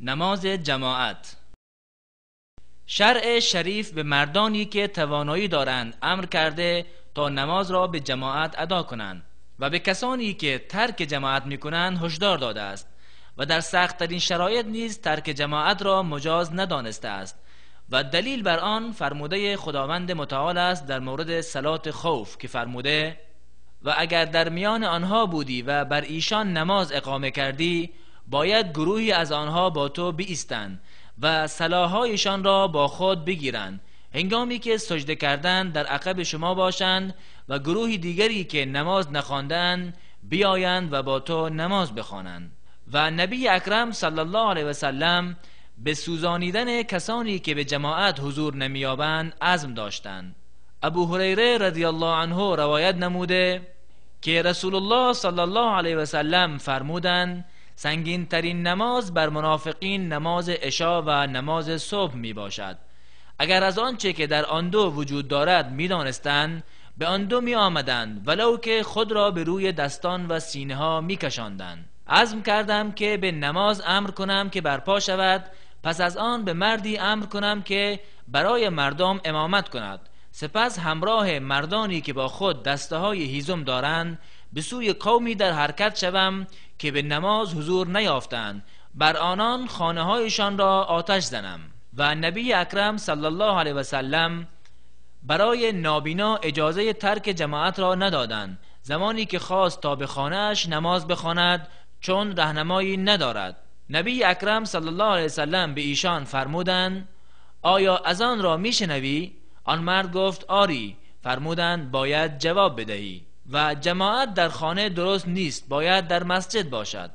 نماز جماعت. شرع شریف به مردانی که توانایی دارند امر کرده تا نماز را به جماعت ادا کنند و به کسانی که ترک جماعت میکنند هشدار داده است و در سختترین شرایط نیز ترک جماعت را مجاز ندانسته است و دلیل بر آن فرموده خداوند متعال است در مورد صلات خوف که فرموده: و اگر در میان آنها بودی و بر ایشان نماز اقامه کردی، باید گروهی از آنها با تو بایستند و سلاح‌هایشان را با خود بگیرند، هنگامی که سجده کردند در عقب شما باشند و گروهی دیگری که نماز نخواندند بیایند و با تو نماز بخوانند. و نبی اکرم صلی الله علیه و سلم به سوزانیدن کسانی که به جماعت حضور نمی‌یابند عزم داشتند. ابو هریره رضی الله عنه روایت نموده که رسول الله صلی الله علیه و سلم فرمودند: سنگین ترین نماز بر منافقین نماز عشا و نماز صبح می باشد. اگر از آنچه که در آن دو وجود دارد می دانستند به آن دو می آمدند، ولو که خود را به روی دستان و سینه ها می کشاندند. عزم کردم که به نماز امر کنم که برپا شود، پس از آن به مردی امر کنم که برای مردم امامت کند، سپس همراه مردانی که با خود دسته های هیزم دارند به سوی قومی در حرکت شوم که به نماز حضور نیافتند، بر آنان خانه هایشان را آتش زنم. و نبی اکرم صلی الله علیه و سلم برای نابینا اجازه ترک جماعت را ندادند، زمانی که خواست تا به خانه‌اش نماز بخواند چون رهنمایی ندارد. نبی اکرم صلی الله علیه و سلم به ایشان فرمودند: آیا اذان را میشنوی؟ آن مرد گفت: آری. فرمودند: باید جواب بدهی. و جماعت در خانه درست نیست، باید در مسجد باشد،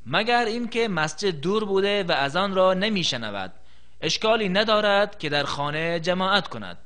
مگر اینکه مسجد دور بوده و اذان را نمیشنود، اشکالی ندارد که در خانه جماعت کند.